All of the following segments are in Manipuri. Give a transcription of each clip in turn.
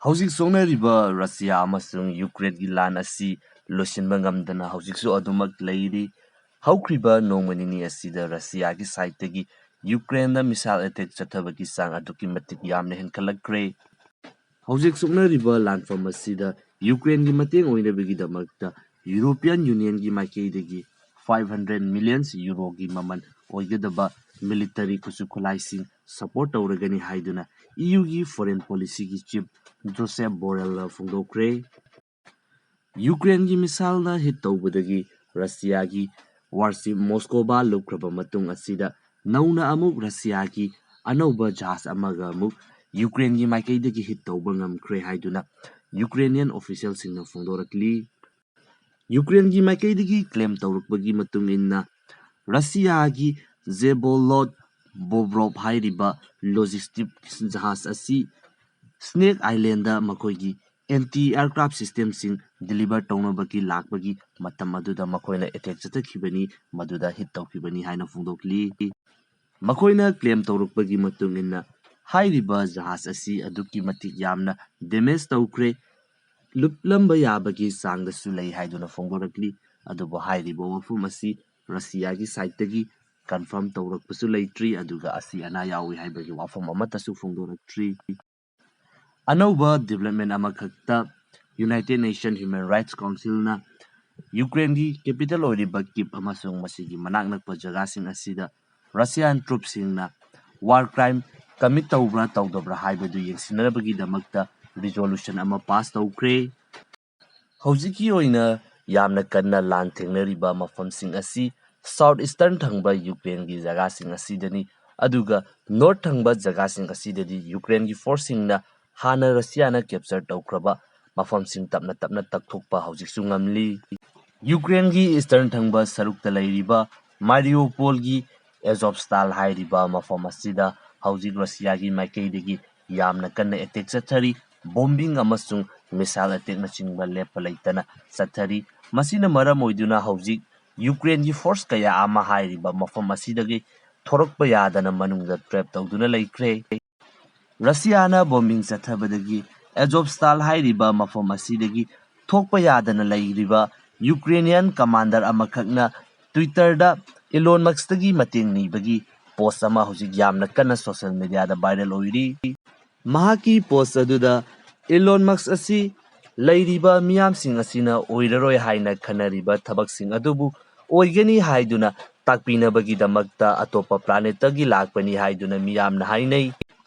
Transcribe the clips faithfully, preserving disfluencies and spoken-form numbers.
ꯍꯧꯖꯤꯛ ꯁꯣꯛꯅꯔꯤꯕ ꯔꯁꯤꯌꯥ ꯑꯃꯁꯨꯡ ꯌꯨꯀ꯭ꯔꯦꯟꯒꯤ ꯂꯥꯟ ꯑꯁꯤ ꯂꯣꯏꯁꯤꯟꯕ ꯉꯝꯗꯅ ꯍꯧꯖꯤꯛꯁꯨ ꯑꯗꯨꯃꯛ ꯂꯩꯔꯤ꯫ ꯍꯧꯈ꯭ꯔꯤꯕ ꯅꯣꯡꯃ ꯅꯤꯅꯤ ꯑꯁꯤꯗ ꯔꯁꯤꯌꯥꯒꯤ ꯁꯥꯏꯠꯇꯒꯤ ꯌꯨꯀ꯭ꯔꯦꯟꯗ ꯃꯤꯁꯥꯏꯜ ꯑꯦꯇꯦꯛ ꯆꯠꯊꯕꯒꯤ ꯆꯥꯡ ꯑꯗꯨꯛꯀꯤ ꯃꯇꯤꯛ ꯌꯥꯝꯅ ꯍꯦꯟꯒꯠꯂꯛꯈ꯭ꯔꯦ꯫ ꯍꯧꯖꯤꯛ ꯁꯣꯛꯅꯔꯤꯕ ꯂꯥꯟꯐꯝ ꯑꯁꯤꯗ ꯌꯨꯀ꯭ꯔꯦꯟꯒꯤ ꯃꯇꯦꯡ ꯑꯣꯏꯅꯕꯒꯤꯗꯃꯛꯇ ꯌꯨꯔꯣꯄꯤꯌꯟ ꯌꯨꯅꯤꯌꯟꯒꯤ ꯃꯥꯏꯀꯩꯗꯒꯤ five hundred million ꯌꯨꯔꯣꯒꯤ ꯃꯃꯜ ꯑꯣꯏꯒꯗꯕ ꯃꯤꯂꯤꯇꯔꯤ ꯈꯨꯠꯁꯨ ꯈꯨꯠꯂꯥꯏꯁꯤꯡ ꯁꯄꯣꯔꯠ ꯇꯧꯔꯒꯅꯤ ꯍꯥꯏꯗꯨꯅ ꯏ ꯌꯨꯒꯤ ꯐꯣꯔꯦꯟ ꯄꯣꯂꯤꯁꯤꯒꯤ ꯆꯤꯐ ꯖꯣꯁꯦꯞ ꯕꯣꯔꯦꯜꯅ ꯐꯣꯡꯗꯣꯛꯈ꯭ꯔꯦ꯫ ꯌꯨꯀ꯭ꯔꯦꯟꯒꯤ ꯃꯤꯁꯥꯏꯜꯅ ꯍꯤꯠ ꯇꯧꯕꯗꯒꯤ ꯔꯁꯤꯌꯥꯒꯤ ꯋꯥꯔꯁꯤꯞ ꯃꯣꯁꯀꯣꯕꯥ ꯂꯨꯞꯈ꯭ꯔꯕ ꯃꯇꯨꯡ ꯑꯁꯤꯗ ꯅꯧꯅ ꯑꯃꯨꯛ ꯔꯁꯤꯌꯥꯒꯤ ꯑꯅꯧꯕ ꯖꯍꯥꯖ ꯑꯃꯒ ꯑꯃꯨꯛ ꯌꯨꯀ꯭ꯔꯦꯟꯒꯤ ꯃꯥꯏꯀꯩꯗꯒꯤ ꯍꯤꯠ ꯇꯧꯕ ꯉꯝꯈ꯭ꯔꯦ ꯍꯥꯏꯗꯨꯅ ꯌꯨꯀ꯭ꯔꯦꯅꯤꯌꯟ ꯑꯣꯐꯤꯁꯤꯌꯦꯜꯁꯤꯡꯅ ꯐꯣꯡꯗꯣꯔꯛꯂꯤ꯫ ꯌꯨꯀ꯭ꯔꯦꯟꯒꯤ ꯃꯥꯏꯀꯩꯗꯒꯤ ꯀ꯭ꯂꯦꯝ ꯇꯧꯔꯛꯄꯒꯤ ꯃꯇꯨꯡ ꯏꯟꯅ ꯔꯁꯤꯌꯥꯒꯤ ꯖꯦꯕꯣꯂꯣꯠ ꯕꯣꯕ꯭ꯔꯣꯞ ꯍꯥꯏꯔꯤꯕ ꯂꯣꯖꯤꯁꯇꯤꯛ ꯖꯍꯥꯖ ꯑꯁꯤ ꯁ꯭ꯅꯦꯛ ꯑꯥꯏꯂꯦꯟꯗ ꯃꯈꯣꯏꯒꯤ ꯑꯦꯟꯇꯤ ꯑꯦꯌꯔꯀ꯭ꯔꯥꯐ ꯁꯤꯁꯇꯦꯝꯁꯤꯡ ꯗꯤꯂꯤꯚꯔ ꯇꯧꯅꯕꯒꯤ ꯂꯥꯛꯄꯒꯤ ꯃꯇꯝ ꯑꯗꯨꯗ ꯃꯈꯣꯏꯅ ꯑꯦꯇꯦꯛ ꯆꯠꯊꯈꯤꯕꯅꯤ, ꯃꯗꯨꯗ ꯍꯤꯠ ꯇꯧꯈꯤꯕꯅꯤ ꯍꯥꯏꯅ ꯐꯣꯡꯗꯣꯛꯂꯤ꯫ ꯃꯈꯣꯏꯅ ꯀ꯭ꯂꯦꯝ ꯇꯧꯔꯛꯄꯒꯤ ꯃꯇꯨꯡ ꯏꯟꯅ ꯍꯥꯏꯔꯤꯕ ꯖꯍꯥꯖ ꯑꯁꯤ ꯑꯗꯨꯛꯀꯤ ꯃꯇꯤꯛ ꯌꯥꯝꯅ ꯗꯦꯃꯦꯖ ꯇꯧꯈ꯭ꯔꯦ, ꯂꯨꯞꯂꯝꯕ ꯌꯥꯕꯒꯤ ꯆꯥꯡꯗꯁꯨ ꯂꯩ ꯍꯥꯏꯗꯨꯅ ꯐꯣꯡꯗꯣꯔꯛꯂꯤ꯫ ꯑꯗꯨꯕꯨ ꯍꯥꯏꯔꯤꯕ ꯋꯥꯐꯝ ꯑꯁꯤ ꯔꯁꯤꯌꯥꯒꯤ ꯁꯥꯏꯠꯇꯒꯤ ꯀꯟꯐꯥꯔꯝ ꯇꯧꯔꯛꯄꯁꯨ ꯂꯩꯇ꯭ꯔꯤ, ꯑꯗꯨꯒ ꯑꯁꯤ ꯑꯅꯥ ꯌꯥꯎꯏ ꯍꯥꯏꯕꯒꯤ ꯋꯥꯐꯝ ꯑꯃꯠꯇꯁꯨ ꯐꯣꯡꯗꯣꯔꯛꯇ꯭ꯔꯤ꯫ ꯑꯅꯧꯕ ꯗꯤꯕꯦꯂꯞꯃꯦꯟ ꯑꯃꯈꯛꯇ ꯌꯨꯅꯥꯏꯇꯦꯗ ꯅꯦꯁꯟ ꯍ꯭ꯌꯨꯃꯦꯟ ꯔꯥꯏꯠꯁ ꯀꯥꯎꯟꯁꯤꯜꯅ ꯌꯨꯀ꯭ꯔꯦꯟꯒꯤ ꯀꯦꯄꯤꯇꯦꯜ ꯑꯣꯏꯔꯤꯕ ꯀꯤꯞ ꯑꯃꯁꯨꯡ ꯃꯁꯤꯒꯤ ꯃꯅꯥꯛ ꯅꯛꯄ ꯖꯒꯥꯁꯤꯡ ꯑꯁꯤꯗ ꯔꯁꯤꯌꯥꯟ ꯇ꯭ꯔꯨꯞꯁꯤꯡꯅ ꯋꯥꯔ ꯀ꯭ꯔꯥꯏꯝ ꯀꯃꯤꯠ ꯇꯧꯕ꯭ꯔꯥ ꯇꯧꯗꯕ꯭ꯔꯥ ꯍꯥꯏꯕꯗꯨ ꯌꯦꯡꯁꯤꯟꯅꯕꯒꯤꯗꯃꯛꯇ ꯔꯤꯖꯣꯂꯨꯁꯟ ꯑꯃ ꯄꯥꯁ ꯇꯧꯈ꯭ꯔꯦ꯫ ꯍꯧꯖꯤꯛꯀꯤ ꯑꯣꯏꯅ ꯌꯥꯝꯅ ꯀꯟꯅ ꯂꯥꯟ ꯊꯦꯡꯅꯔꯤꯕ ꯃꯐꯝꯁꯤꯡ ꯑꯁꯤ ꯁꯥꯎꯠ ꯏꯁꯇꯔꯟ ꯊꯪꯕ ꯌꯨꯀ꯭ꯔꯦꯟꯒꯤ ꯖꯒꯥꯁꯤꯡ ꯑꯁꯤꯗꯅꯤ, ꯑꯗꯨꯒ ꯅꯣꯔꯠ ꯊꯪꯕ ꯖꯒꯥꯁꯤꯡ ꯑꯁꯤꯗꯗꯤ ꯌꯨꯀ꯭ꯔꯦꯟꯒꯤ ꯐꯣꯔꯁꯁꯤꯡꯅ ꯍꯥꯟꯅ ꯔꯁꯤꯌꯥꯅ ꯀꯦꯞꯆꯔ ꯇꯧꯈ꯭ꯔꯕ ꯃꯐꯝꯁꯤꯡ ꯇꯞꯅ ꯇꯞꯅ ꯇꯛꯊꯣꯛꯄ ꯍꯧꯖꯤꯛꯁꯨ ꯉꯝꯂꯤ꯫ ꯌꯨꯀ꯭ꯔꯦꯟꯒꯤ ꯏꯁꯇꯔꯟ ꯊꯪꯕ ꯁꯔꯨꯛꯇ ꯂꯩꯔꯤꯕ ꯃꯥꯔꯤꯌꯣꯄꯣꯜꯒꯤ ꯑꯦꯖꯣꯞꯁꯇꯥꯜ ꯍꯥꯏꯔꯤꯕ ꯃꯐꯝ ꯑꯁꯤꯗ ꯍꯧꯖꯤꯛ ꯔꯁꯤꯌꯥꯒꯤ ꯃꯥꯏꯀꯩꯗꯒꯤ ꯌꯥꯝꯅ ꯀꯟꯅ ꯑꯦꯇꯦꯛ ꯆꯠꯊꯔꯤ꯫ ꯕꯣꯝꯕꯤꯡ ꯑꯃꯁꯨꯡ ꯃꯤꯁꯥꯏꯜ ꯑꯦꯇꯦꯛꯅꯆꯤꯡꯕ ꯂꯦꯞꯄ ꯂꯩꯇꯅ ꯆꯠꯊꯔꯤ꯫ ꯃꯁꯤꯅ ꯃꯔꯝ ꯑꯣꯏꯗꯨꯅ ꯍꯧꯖꯤꯛ ꯌꯨꯀ꯭ꯔꯦꯟꯒꯤ ꯐꯣꯔꯁ ꯀꯌꯥ ꯑꯃ ꯍꯥꯏꯔꯤꯕ ꯃꯐꯝ ꯑꯁꯤꯗꯒꯤ ꯊꯣꯔꯛꯄ ꯌꯥꯗꯅ ꯃꯅꯨꯡꯗ ꯇ꯭ꯔꯦꯞ ꯇꯧꯗꯨꯅ ꯂꯩꯈ꯭ꯔꯦ꯫ ꯔꯁꯤꯌꯥꯅ ꯕꯣꯝꯕꯤꯡ ꯆꯠꯊꯕꯗꯒꯤ ꯑꯦꯖꯣꯞꯁꯇꯥꯜ ꯍꯥꯏꯔꯤꯕ ꯃꯐꯝ ꯑꯁꯤꯗꯒꯤ ꯊꯣꯛꯄ ꯌꯥꯗꯅ ꯂꯩꯔꯤꯕ ꯌꯨꯀ꯭ꯔꯦꯅꯤꯌꯟ ꯀꯃꯥꯟꯗꯔ ꯑꯃꯈꯛꯅ Twitter-ꯗ ꯏꯂꯣꯟ ꯃꯛꯁꯇꯒꯤ ꯃꯇꯦꯡ ꯅꯤꯕꯒꯤ ꯄꯣꯁ ꯑꯃ ꯍꯧꯖꯤꯛ ꯌꯥꯝꯅ ꯀꯟꯅ ꯁꯣꯁꯤꯌꯦꯜ ꯃꯤꯗꯤꯌꯥꯗ ꯚꯥꯏꯔꯦꯜ ꯑꯣꯏꯔꯤ꯫ ꯃꯍꯥꯛꯀꯤ ꯄꯣꯁ ꯑꯗꯨꯗ ꯏꯂꯣꯟ ꯃꯛꯁ ꯑꯁꯤ ꯂꯩꯔꯤꯕ ꯃꯤꯌꯥꯝꯁꯤꯡ ꯑꯁꯤꯅ ꯑꯣꯏꯔꯔꯣꯏ ꯍꯥꯏꯅ ꯈꯟꯅꯔꯤꯕ ꯊꯕꯛꯁꯤꯡ ꯑꯗꯨꯕꯨ ꯑꯣꯏꯒꯅꯤ ꯍꯥꯏꯗꯨꯅ ꯇꯥꯛꯄꯤꯅꯕꯒꯤꯗꯃꯛꯇ ꯑꯇꯣꯞꯄ ꯄ꯭ꯂꯥꯅꯦꯠꯇꯒꯤ ꯂꯥꯛꯄꯅꯤ ꯍꯥꯏꯗꯨꯅ ꯃꯤꯌꯥꯝꯅ ꯍꯥꯏꯅꯩ꯫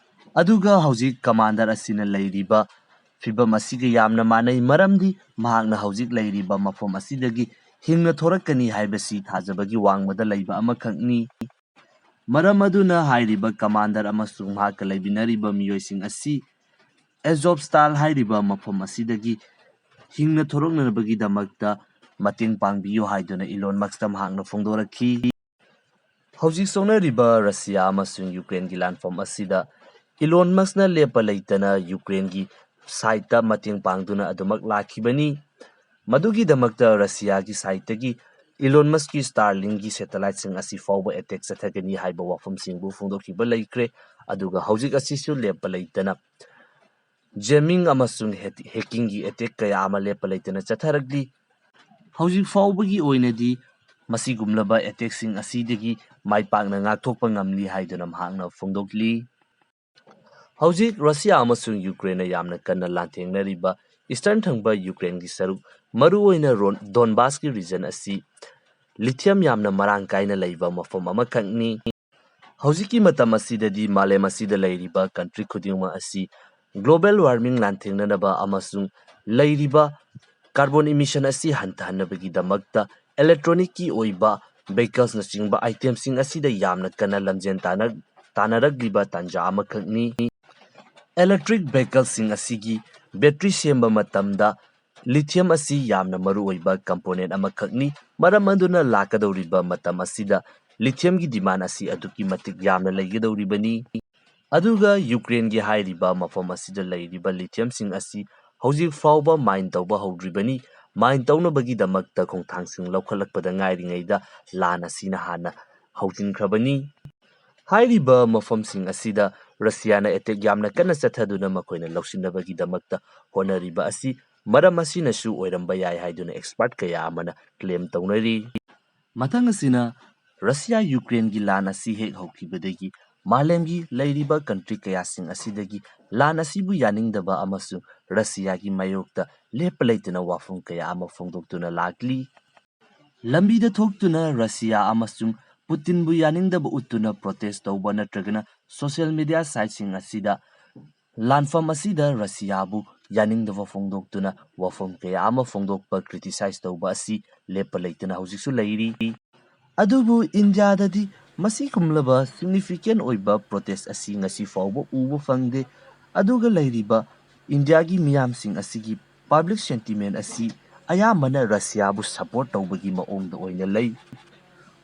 ꯑꯗꯨꯒ ꯍꯧꯖꯤꯛ ꯀꯃꯥꯟꯗꯔ ꯑꯁꯤꯅ ꯂꯩꯔꯤꯕ ꯐꯤꯚꯝ ꯑꯁꯤꯒ ꯌꯥꯝꯅ ꯃꯥꯟꯅꯩ, ꯃꯔꯝꯗꯤ ꯃꯍꯥꯛꯅ ꯍꯧꯖꯤꯛ ꯂꯩꯔꯤꯕ ꯃꯐꯝ ꯑꯁꯤꯗꯒꯤ ꯍꯤꯡꯅ ꯊꯣꯔꯛꯀꯅꯤ ꯍꯥꯏꯕꯁꯤ ꯊꯥꯖꯕꯒꯤ ꯋꯥꯡꯃꯗ ꯂꯩꯕ ꯑꯃꯈꯛꯅꯤ꯫ ꯃꯔꯝ ꯑꯗꯨꯅ ꯍꯥꯏꯔꯤꯕ ꯀꯃꯥꯟꯗꯔ ꯑꯃꯁꯨꯡ ꯃꯍꯥꯛꯀ ꯂꯩꯃꯤꯟꯅꯔꯤꯕ ꯃꯤꯑꯣꯏꯁꯤꯡ ꯑꯁꯤ ꯑꯦꯖꯣꯞꯁꯇꯥꯜ ꯍꯥꯏꯔꯤꯕ ꯃꯐꯝ ꯑꯁꯤꯗꯒꯤ ꯍꯤꯡꯅ ꯊꯣꯔꯛꯅꯕꯒꯤꯗꯃꯛꯇ ꯃꯇꯦꯡ ꯄꯥꯡꯕꯤꯌꯨ ꯍꯥꯏꯗꯨꯅ ꯏꯂꯣꯟ ꯃꯛꯁꯇ ꯃꯍꯥꯛꯅ ꯐꯣꯡꯗꯣꯔꯛꯈꯤ꯫ ꯍꯧꯖꯤꯛ ꯁꯣꯛꯅꯔꯤꯕ ꯔꯁꯤꯌꯥ ꯑꯃꯁꯨꯡ ꯌꯨꯀ꯭ꯔꯦꯟꯒꯤ ꯂꯥꯟꯐꯝ ꯑꯁꯤꯗ ꯏꯂꯣꯟ ꯃꯛꯁꯅ ꯂꯦꯞꯄ ꯂꯩꯇꯅ ꯌꯨꯀ꯭ꯔꯦꯟꯒꯤ ꯁꯥꯏꯠꯇ ꯃꯇꯦꯡ ꯄꯥꯡꯗꯨꯅ ꯑꯗꯨꯃꯛ ꯂꯥꯛꯈꯤꯕꯅꯤ꯫ ꯃꯗꯨꯒꯤꯗꯃꯛꯇ ꯔꯁꯤꯌꯥꯒꯤ ꯁꯥꯏꯠꯇꯒꯤ ꯏꯂꯣꯟ ꯃꯛꯁꯀꯤ Starlink-ꯀꯤ ꯁꯦꯇꯦꯂꯥꯏꯠꯁꯤꯡ ꯑꯁꯤ ꯐꯥꯎꯕ ꯑꯦꯇꯦꯛ ꯆꯠꯊꯒꯅꯤ ꯍꯥꯏꯕ ꯋꯥꯐꯝꯁꯤꯡꯕꯨ ꯐꯣꯡꯗꯣꯛꯈꯤꯕ ꯂꯩꯈ꯭ꯔꯦ꯫ ꯑꯗꯨꯒ ꯍꯧꯖꯤꯛ ꯑꯁꯤꯁꯨ ꯂꯦꯞꯄ ꯂꯩꯇꯅ ꯖꯦꯃꯤꯡ ꯑꯃꯁꯨꯡ ꯍꯦꯛ-, ꯍꯦꯛꯀꯤꯡꯒꯤ ꯑꯦꯇꯦꯛ ꯀꯌꯥ ꯑꯃ ꯂꯦꯞꯄ ꯂꯩꯇꯅ ꯆꯠꯊꯔꯛꯂꯤ꯫ ꯍꯧꯖꯤꯛ ꯐꯥꯎꯕꯒꯤ ꯑꯣꯏꯅꯗꯤ ꯃꯁꯤꯒꯨꯝꯂꯕ ꯑꯦꯇꯦꯛꯁꯤꯡ ꯑꯁꯤꯗꯒꯤ ꯃꯥꯏ ꯄꯥꯛꯅ ꯉꯥꯛꯊꯣꯛꯄ ꯉꯝꯂꯤ ꯍꯥꯏꯗꯨꯅ ꯃꯍꯥꯛꯅ ꯐꯣꯡꯗꯣꯛꯂꯤ꯫ ꯍꯧꯖꯤꯛ ꯔꯁꯤꯌꯥ ꯑꯃꯁꯨꯡ ꯌꯨꯀ꯭ꯔꯦꯟꯅ ꯌꯥꯝꯅ ꯀꯟꯅ ꯂꯥꯟꯊꯦꯡꯅꯔꯤꯕ ꯏꯁꯇꯔꯟ ꯊꯪꯕ ꯌꯨꯀ꯭ꯔꯦꯟꯒꯤ ꯁꯔꯨꯛ, ꯃꯔꯨꯑꯣꯏꯅ ꯔꯣꯟ-, ꯗꯣꯟꯕꯥꯁꯀꯤ ꯔꯤꯖꯟ ꯑꯁꯤ ꯂꯤꯊꯤꯌꯝ ꯌꯥꯝꯅ ꯃꯔꯥꯡ ꯀꯥꯏꯅ ꯂꯩꯕ ꯃꯐꯝ ꯑꯃꯈꯛꯅꯤ꯫ ꯍꯧꯖꯤꯛꯀꯤ ꯃꯇꯝ ꯑꯁꯤꯗꯗꯤ ꯃꯥꯂꯦꯝ ꯑꯁꯤꯗ ꯂꯩꯔꯤꯕ ꯀꯟꯇ꯭ꯔꯤ ꯈꯨꯗꯤꯡꯃꯛ ꯑꯁꯤ ꯒ꯭ꯂꯣꯕꯦꯜ ꯋꯥꯔꯃꯤꯡ ꯂꯥꯟꯊꯦꯡꯅꯅꯕ ꯑꯃꯁꯨꯡ ꯂꯩꯔꯤꯕ ꯀꯥꯔꯕꯣꯟ ꯏꯃꯤꯁꯟ ꯑꯁꯤ ꯍꯟꯊꯍꯟꯅꯕꯒꯤꯗꯃꯛꯇ ꯏꯂꯦꯛꯇ꯭ꯔꯣꯅꯤꯛꯀꯤ ꯑꯏꯕ ꯚꯦꯍꯤꯀꯜꯁꯅꯆꯤꯡꯕ ꯑꯥꯏꯇꯦꯝꯁꯤꯡ ꯑꯁꯤꯗ ꯌꯥꯝꯅ ꯀꯟꯅ ꯂꯝꯖꯦꯟ ꯇꯥꯟꯅ-, ꯇꯥꯟꯅꯔꯛꯂꯤꯕ ꯇꯥꯟꯖꯥ ꯑꯃꯈꯛꯅꯤ꯫ ꯏꯂꯦꯛꯇ꯭ꯔꯤꯛ ꯚꯦꯍꯤꯀꯜꯁꯤꯡ ꯑꯁꯤꯒꯤ ꯕꯦꯇ꯭ꯔꯤ ꯁꯦꯝꯕ ꯃꯇꯝꯗ ꯂꯤꯊꯤꯌꯝ ꯑꯁꯤ ꯌꯥꯝꯅ ꯃꯔꯨꯑꯣꯏꯕ ꯀꯝꯄꯣꯅꯦꯟ ꯑꯃꯈꯛꯅꯤ꯫ ꯃꯔꯝ ꯑꯗꯨꯅ ꯂꯥꯛꯀꯗꯧꯔꯤꯕ ꯃꯇꯝ ꯑꯁꯤꯗ ꯂꯤꯊꯤꯌꯝꯒꯤ ꯗꯤꯃꯥꯟ ꯑꯁꯤ ꯑꯗꯨꯛꯀꯤ ꯃꯇꯤꯛ ꯌꯥꯝꯅ ꯂꯩꯒꯗꯧꯔꯤꯕꯅꯤ꯫ ꯑꯗꯨꯒ ꯌꯨꯀ꯭ꯔꯦꯟꯒꯤ ꯍꯥꯏꯔꯤꯕ ꯃꯐꯝ ꯑꯁꯤꯗ ꯂꯩꯔꯤꯕ ꯂꯤꯊꯤꯌꯝꯁꯤꯡ ꯑꯁꯤ ꯍꯧꯖꯤꯛ ꯐꯥꯎꯕ ꯃꯥꯏꯟ ꯇꯧꯕ ꯍꯧꯗ꯭ꯔꯤꯕꯅꯤ꯫ ꯃꯥꯏꯟ ꯇꯧꯅꯕꯒꯤꯗꯃꯛꯇ ꯈꯣꯡꯊꯥꯡꯁꯤꯡ ꯂꯧꯈꯠꯂꯛꯄꯗ ꯉꯥꯏꯔꯤꯉꯩꯗ ꯂꯥꯟ ꯑꯁꯤꯅ ꯍꯥꯟꯅ ꯍꯧꯖꯤꯟꯈ꯭ꯔꯕꯅꯤ꯫ ꯍꯥꯏꯔꯤꯕ ꯃꯐꯝꯁꯤꯡ ꯑꯁꯤꯗ ꯔꯁꯤꯌꯥꯅ ꯑꯦꯇꯦꯛ ꯌꯥꯝꯅ ꯀꯟꯅ ꯆꯠꯊꯗꯨꯅ ꯃꯈꯣꯏꯅ ꯂꯧꯁꯤꯟꯅꯕꯒꯤꯗꯃꯛꯇ ꯍꯣꯠꯅꯔꯤꯕ ꯑꯁꯤ ꯃꯔꯝ ꯑꯁꯤꯅꯁꯨ ꯑꯣꯏꯔꯝꯕ ꯌꯥꯏ ꯍꯥꯏꯗꯨꯅ ꯑꯦꯛꯁꯄꯔꯠ ꯀꯌꯥ ꯑꯃꯅ ꯀ꯭ꯂꯦꯝ ꯇꯧꯅꯔꯤ꯫ ꯃꯊꯪ ꯑꯁꯤꯅ ꯔꯁꯤꯌꯥ ꯌꯨꯀ꯭ꯔꯦꯟꯒꯤ ꯂꯥꯟ ꯑꯁꯤ ꯍꯦꯛ ꯍꯧꯈꯤꯕꯗꯒꯤ ꯃꯥꯂꯦꯝꯒꯤ ꯂꯩꯔꯤꯕ ꯀꯟꯇ꯭ꯔꯤ ꯀꯌꯥꯁꯤꯡ ꯑꯁꯤꯗꯒꯤ ꯂꯥꯟ ꯑꯁꯤꯕꯨ ꯌꯥꯅꯤꯡꯗꯕ ꯑꯃꯁꯨꯡ ꯔꯁꯤꯌꯥꯒꯤ ꯃꯥꯌꯣꯛꯇ ꯂꯦꯞꯄ ꯂꯩꯇꯅ ꯋꯥꯐꯝ ꯀꯌꯥ ꯑꯃ ꯐꯣꯡꯗꯣꯛꯇꯨꯅ ꯂꯥꯛꯂꯤ꯫ ꯂꯝꯕꯤꯗ ꯊꯣꯛꯇꯨꯅ ꯔꯁꯤꯌꯥ ꯑꯃꯁꯨꯡ ꯄꯨꯇꯤꯟꯕꯨ ꯌꯥꯅꯤꯡꯗꯕ ꯎꯠꯇꯨꯅ ꯄ꯭ꯔꯣꯇꯦꯁ ꯇꯧꯕ ꯅꯠꯇ꯭ꯔꯒꯅ ꯁꯣꯁꯤꯌꯦꯜ ꯃꯤꯗꯤꯌꯥ ꯁꯥꯏꯠꯁꯤꯡ ꯑꯁꯤꯗ ꯂꯥꯟꯐꯝ ꯑꯁꯤꯗ ꯔꯁꯤꯌꯥꯕꯨ ꯌꯥꯅꯤꯡꯗꯕ ꯐꯣꯡꯗꯣꯛꯇꯨꯅ ꯋꯥꯐꯝ ꯀꯌꯥ ꯑꯃ ꯐꯣꯡꯗꯣꯛꯄ, ꯀ꯭ꯔꯤꯇꯤꯁꯥꯏꯖ ꯇꯧꯕ ꯑꯁꯤ ꯂꯦꯞꯄ ꯂꯩꯇꯅ ꯍꯧꯖꯤꯛꯁꯨ ꯂꯩꯔꯤ꯫ ꯑꯗꯨꯕꯨ ꯏꯟꯗꯤꯌꯥꯗꯗꯤ ꯃꯁꯤꯒꯨꯝꯂꯕ ꯁꯤꯒꯅꯤꯐꯤꯀꯦꯟ ꯑꯣꯏꯕ ꯄ꯭ꯔꯣꯇꯦꯁ ꯑꯁꯤ ꯉꯁꯤ ꯐꯥꯎꯕ ꯎꯕ ꯐꯪꯗꯦ꯫ ꯑꯗꯨꯒ ꯂꯩꯔꯤꯕ ꯏꯟꯗꯤꯌꯥꯒꯤ ꯃꯤꯌꯥꯝꯁꯤꯡ ꯑꯁꯤꯒꯤ ꯄꯕ꯭ꯂꯤꯛ ꯁꯦꯟꯇꯤꯃꯦꯟ ꯑꯁꯤ ꯑꯌꯥꯝꯕꯅ ꯔꯁꯤꯌꯥꯕꯨ ꯁꯄꯣꯔꯠ ꯇꯧꯕꯒꯤ ꯃꯑꯣꯡꯗ ꯑꯣꯏꯅ ꯂꯩ꯫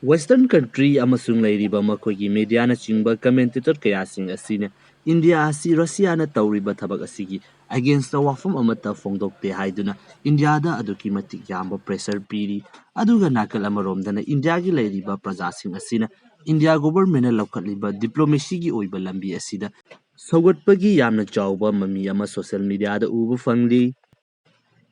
ꯋꯦꯁꯇꯔꯟ ꯀꯟꯇ꯭ꯔꯤ ꯑꯃꯁꯨꯡ ꯂꯩꯔꯤꯕ ꯃꯈꯣꯏꯒꯤ ꯃꯦꯗꯤꯌꯥꯅꯆꯤꯡꯕ ꯀꯃꯦꯟꯇꯦꯇꯔ ꯀꯌꯥꯁꯤꯡ ꯑꯁꯤꯅ ꯏꯟꯗꯤꯌꯥ ꯑꯁꯤ ꯔꯁꯤꯌꯥꯅ ꯇꯧꯔꯤꯕ ꯊꯕꯛ ꯑꯁꯤꯒꯤ ꯑꯒꯦꯟꯁꯇ ꯋꯥꯐꯝ ꯑꯃꯠꯇ ꯐꯣꯡꯗꯣꯛꯇꯦ ꯍꯥꯏꯗꯨꯅ ꯏꯟꯗꯤꯌꯥꯗ ꯑꯗꯨꯛꯀꯤ ꯃꯇꯤꯛ ꯌꯥꯝꯕ ꯄ꯭ꯔꯦꯁꯔ ꯄꯤꯔꯤ꯫ ꯑꯗꯨꯒ ꯅꯥꯀꯜ ꯑꯃꯔꯣꯝꯗꯅ ꯏꯟꯗꯤꯌꯥꯒꯤ ꯂꯩꯔꯤꯕ ꯄ꯭ꯔꯖꯥꯁꯤꯡ ꯑꯁꯤꯅ ꯏꯟꯗꯤꯌꯥ ꯒꯣꯚꯔꯟꯃꯦꯟꯠꯅ ꯂꯧꯈꯠꯂꯤꯕ ꯗꯤꯄ꯭ꯂꯣꯃꯦꯁꯤꯒꯤ ꯑꯣꯏꯕ ꯂꯝꯕꯤ ꯑꯁꯤꯗ ꯁꯧꯒꯠꯄꯒꯤ ꯌꯥꯝꯅ ꯆꯥꯎꯕ ꯃꯃꯤ ꯑꯃ ꯁꯣꯁꯤꯌꯦꯜ ꯃꯤꯗꯤꯌꯥꯗ ꯎꯕ ꯐꯪꯂꯤ꯫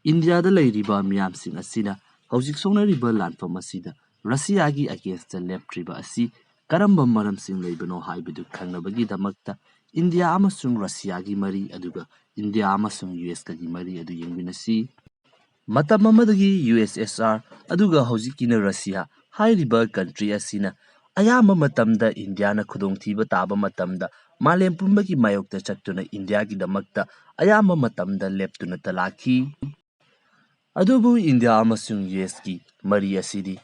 ꯏꯟꯗꯤꯌꯥꯗ ꯂꯩꯔꯤꯕ ꯃꯤꯌꯥꯝꯁꯤꯡ ꯑꯁꯤꯅ ꯍꯧꯖꯤꯛ ꯁꯣꯛꯅꯔꯤꯕ ꯂꯥꯟꯐꯝ ꯑꯁꯤꯗ ꯔꯁꯤꯌꯥꯒꯤ ꯑꯒꯦꯟꯁꯇ ꯂꯦꯞꯇ꯭ꯔꯤꯕ ꯑꯁꯤ ꯀꯔꯝꯕ ꯃꯔꯝꯁꯤꯡ ꯂꯩꯕꯅꯣ ꯍꯥꯏꯕꯗꯨ ꯈꯪꯅꯕꯒꯤꯗꯃꯛꯇ ꯏꯟꯗꯤꯌꯥ ꯑꯃꯁꯨꯡ ꯔꯁꯤꯌꯥꯒꯤ ꯃꯔꯤ, ꯑꯗꯨꯒ ꯏꯟꯗꯤꯌꯥ ꯑꯃꯁꯨꯡ ꯌꯨ ꯑꯦꯁꯀꯒꯤ ꯃꯔꯤ ꯑꯗꯨ ꯌꯦꯡꯃꯤꯟꯅꯁꯤ꯫ ꯃꯇꯝ ꯑꯃꯗꯒꯤ ꯌꯨ ꯑꯦꯁ ꯑꯦꯁ ꯑꯥꯔ, ꯑꯗꯨꯒ ꯍꯧꯖꯤꯛꯀꯤꯅ ꯔꯁꯤꯌꯥ ꯍꯥꯏꯔꯤꯕ ꯀꯟꯇ꯭ꯔꯤ ꯑꯁꯤꯅ ꯑꯌꯥꯝꯕ ꯃꯇꯝꯗ ꯏꯟꯗꯤꯌꯥꯅ ꯈꯨꯗꯣꯡꯊꯤꯕ ꯇꯥꯕ ꯃꯇꯝꯗ ꯃꯥꯂꯦꯝ ꯄꯨꯝꯕꯒꯤ ꯃꯥꯌꯣꯛꯇ ꯆꯠꯇꯨꯅ ꯏꯟꯗꯤꯌꯥꯒꯤꯗꯃꯛꯇ ꯑꯌꯥꯝꯕ ꯃꯇꯝꯗ ꯂꯦꯞꯇꯨꯅꯇ ꯂꯥꯛꯈꯤ꯫ ꯑꯗꯨꯕꯨ ꯏꯟꯗꯤꯌꯥ ꯑꯃꯁꯨꯡ ꯌꯨ ꯑꯦꯁꯀꯤ ꯃꯔꯤ ꯑꯁꯤꯗꯤ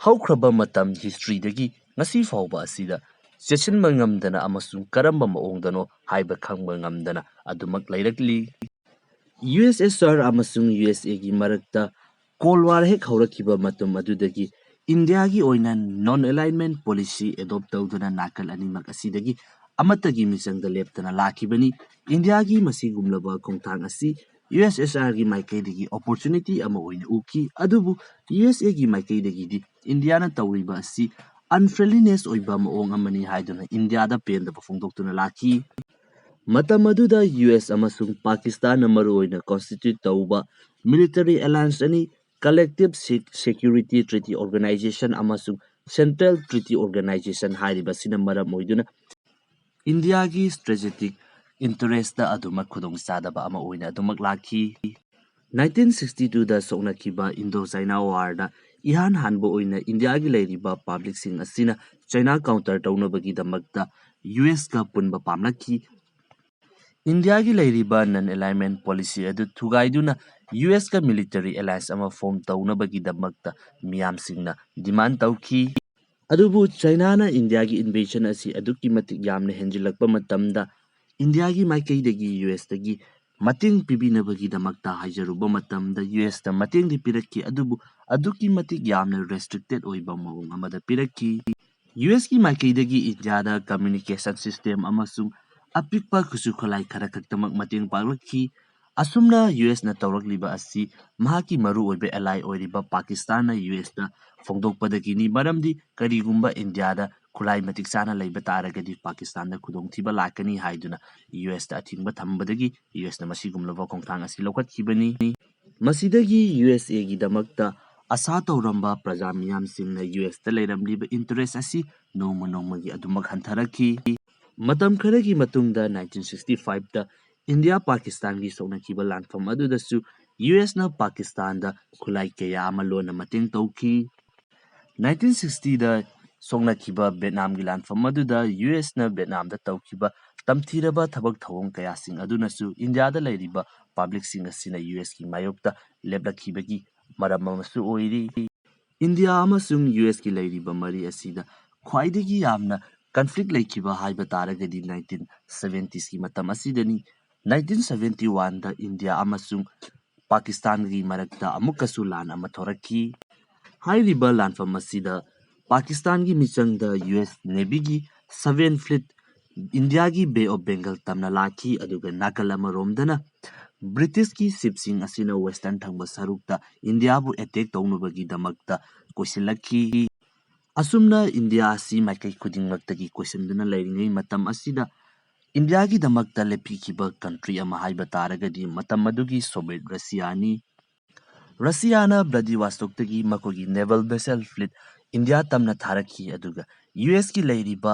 ꯍꯧꯈ꯭ꯔꯕ ꯃꯇꯝ ꯍꯤꯁꯇ꯭ꯔꯤꯗꯒꯤ ꯉꯁꯤ ꯐꯥꯎꯕ ꯑꯁꯤꯗ ꯆꯦꯠꯁꯤꯟꯕ ꯉꯝꯗꯅ ꯑꯃꯁꯨꯡ ꯀꯔꯝꯕ ꯃꯑꯣꯡꯗꯅꯣ ꯍꯥꯏꯕ ꯈꯪꯕ ꯉꯝꯗꯅ ꯑꯗꯨꯃꯛ ꯂꯩꯔꯛꯂꯤ꯫ ꯌꯨ ꯑꯦꯁ ꯑꯦꯁ ꯑꯥꯔ ꯑꯃꯁꯨꯡ ꯌꯨ ꯑꯦꯁ ꯑꯦꯒꯤ ꯃꯔꯛꯇ ꯀꯣꯜ ꯋꯥꯔ ꯍꯦꯛ ꯍꯧꯔꯛꯈꯤꯕ ꯃꯇꯝ ꯑꯗꯨꯗꯒꯤ ꯏꯟꯗꯤꯌꯥꯒꯤ ꯑꯣꯏꯅ ꯅꯣꯟ ꯑꯦꯂꯥꯏꯟꯃꯦꯟ ꯄꯣꯂꯤꯁꯤ ꯑꯦꯗꯣꯞ ꯇꯧꯗꯨꯅ ꯅꯥꯀꯜ ꯑꯅꯤꯃꯛ ꯑꯁꯤꯗꯒꯤ ꯑꯃꯠꯇꯒꯤ ꯃꯤꯆꯪꯗ ꯂꯦꯞꯇꯅ ꯂꯥꯛꯈꯤꯕꯅꯤ꯫ ꯏꯟꯗꯤꯌꯥꯒꯤ ꯃꯁꯤꯒꯨꯝꯂꯕ ꯈꯣꯡꯊꯥꯡ ꯑꯁꯤ ꯌꯨ ꯑꯦꯁ ꯑꯦꯁ ꯑꯥꯔꯒꯤ ꯃꯥꯏꯀꯩꯗꯒꯤ ꯑꯣꯄꯣꯔꯆꯨꯅꯤꯇꯤ ꯑꯃ ꯑꯣꯏꯅ ꯎꯈꯤ, ꯑꯗꯨꯕꯨ ꯌꯨ ꯑꯦꯁ ꯑꯦꯒꯤ ꯃꯥꯏꯀꯩꯗꯒꯤꯗꯤ ꯏꯟꯗꯤꯌꯥꯅ ꯇꯧꯔꯤꯕ ꯑꯁꯤ unfriendliness ꯑꯣꯏꯕ ꯃꯑꯣꯡ ꯑꯃꯅꯤ ꯍꯥꯏꯗꯨꯅ ꯏꯟꯗꯤꯌꯥꯗ ꯄꯦꯟꯗꯕ ꯐꯣꯡꯗꯣꯛꯇꯨꯅ ꯂꯥꯛꯈꯤ꯫ ꯃꯇꯝ ꯑꯗꯨꯗ ꯌꯨ ꯑꯦꯁ ꯑꯃꯁꯨꯡ ꯄꯥꯀꯤꯁꯇꯥꯟꯅ ꯃꯔꯨꯑꯣꯏꯅ constitute ꯇꯧꯕ military alliance ꯑꯅꯤ, Collective Security Treaty Organization ꯑꯃꯁꯨꯡ Central Treaty Organization ꯍꯥꯏꯔꯤꯕꯁꯤꯅ ꯃꯔꯝ ꯑꯣꯏꯗꯨꯅ ꯏꯟꯗꯤꯌꯥꯒꯤ strategic interest ꯑꯗꯨꯃꯛ ꯈꯨꯗꯣꯡꯆꯥꯗꯕ ꯑꯃ ꯑꯣꯏꯅ ꯑꯗꯨꯃꯛ ꯂꯥꯛꯈꯤ꯫ Nineteen sixty twoꯗ ꯁꯣꯛꯅꯈꯤꯕ Indo China Warꯗ ꯏꯍꯥꯟ ꯍꯥꯟꯕ ꯑꯣꯏꯅ ꯏꯟꯗꯤꯌꯥꯒꯤ ꯂꯩꯔꯤꯕ publicꯁꯤꯡ ꯑꯁꯤꯅ China counter ꯇꯧꯅꯕꯒꯤꯗꯃꯛꯇ ꯌꯨ ꯑꯦꯁꯀ ꯄꯨꯟꯕ ꯄꯥꯝꯂꯛꯈꯤ꯫ ꯏꯟꯗꯤꯌꯥꯒꯤ ꯂꯩꯔꯤꯕ non alignment policy ꯑꯗꯨ ꯊꯨꯒꯥꯏꯗꯨꯅ ꯌꯨ ꯑꯦꯁꯀ military alliance ꯑꯃ form ꯇꯧꯅꯕꯒꯤꯗꯃꯛꯇ ꯃꯤꯌꯥꯝꯁꯤꯡꯅ demand ꯇꯧꯈꯤ꯫ ꯑꯗꯨꯕꯨ ꯆꯥꯏꯅꯥꯅ ꯏꯟꯗꯤꯌꯥꯒꯤ invasion ꯑꯁꯤ ꯑꯗꯨꯛꯀꯤ ꯃꯇꯤꯛ ꯌꯥꯝꯅ ꯍꯦꯟꯖꯤꯜꯂꯛꯄ ꯃꯇꯝꯗ ꯏꯟꯗꯤꯌꯥꯒꯤ ꯃꯥꯏꯀꯩꯗꯒꯤ ꯌꯨ ꯑꯦꯁꯇꯒꯤ ꯃꯇꯦꯡ ꯄꯤꯕꯤꯅꯕꯒꯤꯗꯃꯛꯇ ꯍꯥꯏꯖꯔꯨꯕ ꯃꯇꯝꯗ ꯌꯨ ꯑꯦꯁꯇ ꯃꯇꯦꯡꯗꯤ ꯄꯤꯔꯛꯈꯤ, ꯑꯗꯨꯕꯨ ꯑꯗꯨꯛꯀꯤ ꯃꯇꯤꯛ ꯌꯥꯝꯅ restricted ꯑꯣꯏꯕ ꯃꯑꯣꯡ ꯑꯃꯗ ꯄꯤꯔꯛꯈꯤ꯫ ꯌꯨ ꯑꯦꯁꯀꯤ ꯃꯥꯏꯀꯩꯗꯒꯤ ꯏꯟꯗꯤꯌꯥꯗ communication system ꯑꯃꯁꯨꯡ ꯑꯄꯤꯛꯄ ꯈꯨꯠꯁꯨ ꯈꯨꯠꯂꯥꯏ ꯈꯔ ꯈꯛꯇꯃꯛ ꯃꯇꯦꯡ ꯄꯥꯡꯂꯛꯈꯤ꯫ ꯑꯁꯨꯝꯅ ꯌꯨ ꯑꯦꯁꯅ ꯇꯧꯔꯛꯂꯤꯕ ꯑꯁꯤ ꯃꯍꯥꯛꯀꯤ ꯃꯔꯨꯑꯣꯏꯕ ally ꯑꯣꯏꯔꯤꯕ ꯄꯥꯀꯤꯁꯇꯥꯟꯅ ꯌꯨ ꯑꯦꯁꯇ ꯐꯣꯡꯗꯣꯛꯄꯗꯒꯤꯅꯤ, ꯃꯔꯝꯗꯤ ꯀꯔꯤꯒꯨꯝꯕ ꯏꯟꯗꯤꯌꯥꯗ ꯈꯨꯠꯂꯥꯏ ꯃꯇꯤꯛ ꯆꯥꯅ ꯂꯩꯕ ꯇꯥꯔꯒꯗꯤ ꯄꯥꯀꯤꯁꯇꯥꯟꯗ ꯈꯨꯗꯣꯡꯊꯤꯕ ꯂꯥꯛꯀꯅꯤ ꯍꯥꯏꯗꯨꯅ ꯌꯨ ꯑꯦꯁꯇ ꯑꯊꯤꯡꯕ ꯊꯝꯕꯗꯒꯤ ꯌꯨ ꯑꯦꯁꯅ ꯃꯁꯤꯒꯨꯝꯂꯕ ꯈꯣꯡꯊꯥꯡ ꯑꯁꯤ ꯂꯧꯈꯠꯈꯤꯕꯅꯤ꯫ ꯃꯁꯤꯗꯒꯤ ꯌꯨ ꯑꯦꯁ ꯑꯦꯒꯤꯗꯃꯛꯇ ꯑꯁꯥ ꯇꯧꯔꯝꯕ ꯄ꯭ꯔꯖꯥ ꯃꯤꯌꯥꯝꯁꯤꯡꯅ ꯌꯨ ꯑꯦꯁꯇ ꯂꯩꯔꯝꯂꯤꯕ interest ꯑꯁꯤ ꯅꯣꯡꯃ ꯅꯣꯡꯃꯒꯤ ꯑꯗꯨꯃꯛ ꯍꯟꯊꯔꯛꯈꯤ꯫ ꯃꯇꯝ ꯈꯔꯒꯤ ꯃꯇꯨꯡꯗ nineteen sixty fiveꯇ ꯏꯟꯗꯤꯌꯥ ꯄꯥꯀꯤꯁꯇꯥꯟꯒꯤ ꯁꯣꯛꯅꯈꯤꯕ ꯂꯥꯟꯐꯝ ꯑꯗꯨꯗꯁꯨ ꯌꯨ ꯑꯦꯁꯅ ꯄꯥꯀꯤꯁꯇꯥꯟꯗ ꯈꯨꯠꯂꯥꯏ ꯀꯌꯥ ꯑꯃ ꯂꯣꯟꯅ ꯃꯇꯦꯡ ꯇꯧꯈꯤ꯫ Nineteen sixtyꯗ ꯁꯣꯛꯅꯈꯤꯕ ꯚꯦꯠꯅꯥꯝꯒꯤ ꯂꯥꯟꯐꯝ ꯑꯗꯨꯗ ꯌꯨ ꯑꯦꯁꯅ ꯚꯦꯠꯅꯥꯝꯗ ꯇꯧꯈꯤꯕ ꯇꯝꯊꯤꯔꯕ ꯊꯕꯛ ꯊꯧꯑꯣꯡ ꯀꯌꯥꯁꯤꯡ ꯑꯗꯨꯅꯁꯨ ꯏꯟꯗꯤꯌꯥꯗ ꯂꯩꯔꯤꯕ publicꯁꯤꯡ ꯑꯁꯤꯅ ꯌꯨ ꯑꯦꯁꯀꯤ ꯃꯥꯌꯣꯛꯇ ꯂꯦꯞꯂꯛꯈꯤꯕꯒꯤ ꯃꯔꯝ ꯑꯃꯁꯨ ꯑꯣꯏꯔꯤ꯫ ꯏꯟꯗꯤꯌꯥ ꯑꯃꯁꯨꯡ ꯌꯨ ꯑꯦꯁꯀꯤ ꯂꯩꯔꯤꯕ ꯃꯔꯤ ꯑꯁꯤꯗ ꯈ꯭ꯋꯥꯏꯗꯒꯤ ꯌꯥꯝꯅ conflict ꯂꯩꯈꯤꯕ ꯍꯥꯏꯕ ꯇꯥꯔꯒꯗꯤ nineteen seventiesꯀꯤ ꯃꯇꯝ ꯑꯁꯤꯗꯅꯤ꯫ Nineteen seventy oneꯗ ꯏꯟꯗꯤꯌꯥ ꯑꯃꯁꯨꯡ ꯄꯥꯀꯤꯁꯇꯥꯟꯒꯤ ꯃꯔꯛꯇ ꯑꯃꯨꯛꯀꯁꯨ ꯂꯥꯟ ꯑꯃ ꯊꯣꯔꯛꯈꯤ꯫ ꯍꯥꯏꯔꯤꯕ ꯂꯥꯟꯐꯝ ꯑꯁꯤꯗ ꯄꯥꯀꯤꯁꯇꯥꯟꯒꯤ ꯃꯤꯆꯪꯗ ꯌꯨ ꯑꯦꯁ Navyꯒꯤ Seven Fleet ꯏꯟꯗꯤꯌꯥꯒꯤ Bay of Bengal ꯇꯝꯅ ꯂꯥꯛꯈꯤ, ꯑꯗꯨꯒ ꯅꯥꯀꯜ ꯑꯃꯔꯣꯝꯗꯅ ꯕ꯭ꯔꯤꯇꯤꯁꯀꯤ shipꯁꯤꯡ ꯑꯁꯤꯅ western ꯊꯪꯕ ꯁꯔꯨꯛꯇ ꯏꯟꯗꯤꯌꯥꯕꯨ attack ꯇꯧꯅꯕꯒꯤꯗꯃꯛꯇ ꯀꯣꯏꯁꯤꯜꯂꯛꯈꯤ꯫ ꯑꯁꯨꯝꯅ ꯏꯟꯗꯤꯌꯥ ꯑꯁꯤ ꯃꯥꯏꯀꯩ ꯈꯨꯗꯤꯡꯃꯛꯇꯒꯤ ꯀꯣꯏꯁꯤꯟꯗꯨꯅ ꯂꯩꯔꯤꯉꯩ ꯃꯇꯝ ꯑꯁꯤꯗ ꯏꯟꯗꯤꯌꯥꯒꯤꯗꯃꯛꯇ ꯂꯦꯞꯄꯤꯈꯤꯕ ꯀꯟꯇ꯭ꯔꯤ ꯑꯃ ꯍꯥꯏꯕ ꯇꯥꯔꯒꯗꯤ ꯃꯇꯝ ꯑꯗꯨꯒꯤ ꯁꯣꯚꯤꯌꯦꯠ ꯔꯁꯤꯌꯥꯅꯤ꯫ ꯔꯁꯤꯌꯥꯅ ꯕ꯭ꯂꯥꯗꯤꯋꯥꯁꯇꯣꯛꯇꯒꯤ ꯃꯈꯣꯏꯒꯤ ꯅꯦꯚꯦꯜ ꯚꯦꯁꯦꯜ ꯐ꯭ꯂꯤꯠ ꯏꯟꯗꯤꯌꯥ ꯇꯝꯅ ꯊꯥꯔꯛꯈꯤ, ꯑꯗꯨꯒ ꯌꯨ ꯑꯦꯁꯀꯤ ꯂꯩꯔꯤꯕ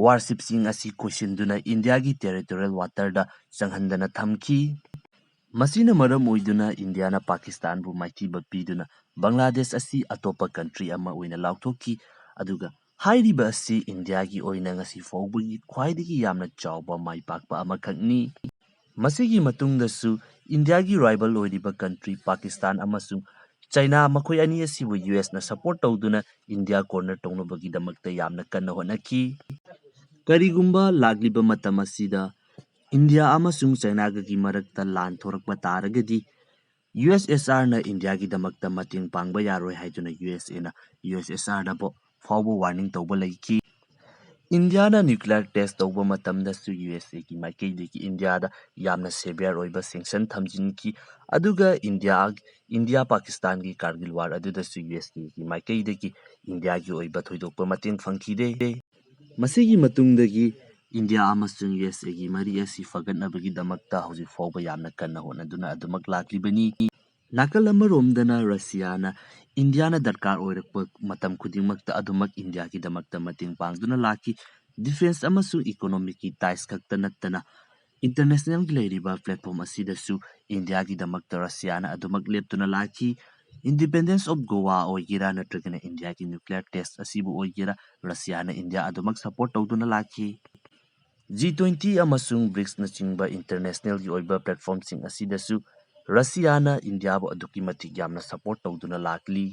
ꯋꯥꯔꯁꯤꯞꯁꯤꯡ ꯑꯁꯤ ꯀꯣꯏꯁꯤꯟꯗꯨꯅ ꯏꯟꯗꯤꯌꯥꯒꯤ ꯇꯦꯔꯤꯇꯣꯔꯤꯌꯦꯜ ꯋꯥꯇꯔꯗ ꯆꯪꯍꯟꯗꯅ ꯊꯝꯈꯤ꯫ ꯃꯁꯤꯅ ꯃꯔꯝ ꯑꯣꯏꯗꯨꯅ ꯏꯟꯗꯤꯌꯥꯅ ꯄꯥꯀꯤꯁꯇꯥꯟꯕꯨ ꯃꯥꯏꯊꯤꯕ ꯄꯤꯗꯨꯅ ꯕꯪꯒ꯭ꯂꯥꯗꯦꯁ ꯑꯁꯤ ꯑꯇꯣꯞꯄ ꯀꯟꯇ꯭ꯔꯤ ꯑꯃ ꯑꯣꯏꯅ ꯂꯥꯎꯊꯣꯛꯈꯤ, ꯑꯗꯨꯒ ꯍꯥꯏꯔꯤꯕ ꯑꯁꯤ ꯏꯟꯗꯤꯌꯥꯒꯤ ꯑꯣꯏꯅ ꯉꯁꯤ ꯐꯥꯎꯕꯒꯤ ꯈ꯭ꯋꯥꯏꯗꯒꯤ ꯌꯥꯝꯅ ꯆꯥꯎꯕ ꯃꯥꯏ ꯄꯥꯛꯄ ꯑꯃꯈꯛꯅꯤ꯫ ꯃꯁꯤꯒꯤ ꯃꯇꯨꯡꯗꯁꯨ ꯏꯟꯗꯤꯌꯥꯒꯤ ꯔꯥꯏꯕꯦꯜ ꯑꯣꯏꯔꯤꯕ ꯀꯟꯇ꯭ꯔꯤ ꯄꯥꯀꯤꯁꯇꯥꯟ ꯑꯃꯁꯨꯡ ꯆꯩꯅꯥ, ꯃꯈꯣꯏ ꯑꯅꯤ ꯑꯁꯤꯕꯨ ꯌꯨ ꯑꯦꯁꯅ ꯁꯄꯣꯔꯠ ꯇꯧꯗꯨꯅ ꯏꯟꯗꯤꯌꯥ ꯀꯣꯔꯅꯔ ꯇꯧꯅꯕꯒꯤꯗꯃꯛꯇ ꯌꯥꯝꯅ ꯀꯟꯅ ꯍꯣꯠꯅꯈꯤ꯫ ꯀꯔꯤꯒꯨꯝꯕ ꯂꯥꯛꯂꯤꯕ ꯃꯇꯝ ꯑꯁꯤꯗ ꯏꯟꯗꯤꯌꯥ ꯑꯃꯁꯨꯡ ꯆꯩꯅꯥꯒꯒꯤ ꯃꯔꯛꯇ ꯂꯥꯟ ꯊꯣꯔꯛꯄ ꯇꯥꯔꯒꯗꯤ, ꯌꯨ ꯑꯦꯁ ꯑꯦꯁ ꯑꯥꯔꯅ ꯏꯟꯗꯤꯌꯥꯒꯤꯗꯃꯛꯇ ꯃꯇꯦꯡ ꯄꯥꯡꯕ ꯌꯥꯔꯣꯏ ꯍꯥꯏꯗꯨꯅ ꯌꯨ ꯑꯦꯁ ꯑꯦꯅ ꯌꯨ ꯑꯦꯁ ꯑꯦꯁ ꯑꯥꯔꯗꯕꯨ ꯐꯥꯎꯕ ꯋꯥꯔꯅꯤꯡ ꯇꯧꯕ ꯂꯩꯈꯤ꯫ ꯏꯟꯗꯤꯌꯥꯅ ꯅ꯭ꯌꯨꯀ꯭ꯂꯤꯌꯔ ꯇꯦꯁ ꯇꯧꯕ ꯃꯇꯝꯗꯁꯨ ꯌꯨ ꯑꯦꯁ ꯑꯦꯒꯤ ꯃꯥꯏꯀꯩꯗꯒꯤ ꯏꯟꯗꯤꯌꯥꯗ ꯌꯥꯝꯅ ꯁꯦꯚꯤꯌꯔ ꯑꯣꯏꯕ ꯁꯦꯡꯁꯟ ꯊꯝꯖꯤꯟꯈꯤ, ꯑꯗꯨꯒ ꯏꯟꯗꯤꯌꯥ, ꯏꯟꯗꯤꯌꯥ ꯄꯥꯀꯤꯁꯇꯥꯟꯒꯤ ꯀꯥꯔꯒꯤꯜ ꯋꯥꯔ ꯑꯗꯨꯗꯁꯨ ꯌꯨ ꯑꯦꯁ ꯑꯦꯒꯤ ꯃꯥꯏꯀꯩꯗꯒꯤ ꯏꯟꯗꯤꯌꯥꯒꯤ ꯑꯣꯏꯕ ꯊꯣꯏꯗꯣꯛꯄ ꯃꯇꯦꯡ ꯐꯪꯈꯤꯗꯦ꯫ ꯃꯁꯤꯒꯤ ꯃꯇꯨꯡꯗꯒꯤ ꯏꯟꯗꯤꯌꯥ ꯑꯃꯁꯨꯡ ꯌꯨ ꯑꯦꯁ ꯑꯦꯒꯤ ꯃꯔꯤ ꯑꯁꯤ ꯐꯒꯠꯅꯕꯒꯤꯗꯃꯛꯇ ꯍꯧꯖꯤꯛ ꯐꯥꯎꯕ ꯌꯥꯝꯅ ꯀꯟꯅ ꯍꯣꯠꯅꯗꯨꯅ ꯑꯗꯨꯃꯛ ꯂꯥꯛꯂꯤꯕꯅꯤ꯫ ꯅꯥꯀꯜ ꯑꯃꯔꯣꯝꯗꯅ ꯔꯁꯤꯌꯥꯅ ꯏꯟꯗꯤꯌꯥꯅ ꯗꯔꯀꯥꯔ ꯑꯣꯏꯔꯛꯄ ꯃꯇꯝ ꯈꯨꯗꯤꯡꯃꯛꯇ ꯑꯗꯨꯃꯛ ꯏꯟꯗꯤꯌꯥꯒꯤꯗꯃꯛꯇ ꯃꯇꯦꯡ ꯄꯥꯡꯗꯨꯅ ꯂꯥꯛꯈꯤ꯫ ꯗꯤꯐꯦꯟꯁ ꯑꯃꯁꯨꯡ ꯏꯀꯣꯅꯣꯃꯤꯛꯀꯤ ꯇꯥꯏꯁ ꯈꯛꯇ ꯅꯠꯇꯅ ꯏꯟꯇꯔꯅꯦꯁꯅꯦꯜꯒꯤ ꯂꯩꯔꯤꯕ ꯄ꯭ꯂꯦꯠꯐꯣꯝ ꯑꯁꯤꯗꯁꯨ ꯏꯟꯗꯤꯌꯥꯒꯤꯗꯃꯛꯇ ꯔꯁꯤꯌꯥꯅ ꯑꯗꯨꯃꯛ ꯂꯦꯞꯇꯨꯅ ꯂꯥꯛꯈꯤ꯫ Independence of Goa ꯑꯣꯏꯒꯦꯔꯥ ꯅꯠꯇ꯭ꯔꯒꯅ ꯏꯟꯗꯤꯌꯥꯒꯤ ꯅ꯭ꯌꯨꯀ꯭ꯂꯤꯌꯔ ꯇꯦꯁ ꯑꯁꯤꯕꯨ ꯑꯣꯏꯒꯦꯔꯥ, ꯔꯁꯤꯌꯥꯅ ꯏꯟꯗꯤꯌꯥ ꯑꯗꯨꯃꯛ ꯁꯄꯣꯔꯠ ꯇꯧꯗꯨꯅ ꯂꯥꯛꯈꯤ꯫ ꯖꯤ ꯇ꯭ꯋꯦꯟꯇꯤ ꯑꯃꯁꯨꯡ ꯕ꯭ꯔꯤꯛꯁꯅꯆꯤꯡꯕ ꯏꯟꯇꯔꯅꯦꯁꯅꯦꯜꯒꯤ ꯑꯣꯏꯕ ꯄ꯭ꯂꯦꯠꯐꯣꯝꯁꯤꯡ ꯑꯁꯤꯗꯁꯨ ꯔꯁꯤꯌꯥꯅ ꯏꯟꯗꯤꯌꯥꯕꯨ ꯑꯗꯨꯛꯀꯤ ꯃꯇꯤꯛ ꯌꯥꯝꯅ ꯁꯄꯣꯔꯠ ꯇꯧꯗꯨꯅ ꯂꯥꯛꯂꯤ꯫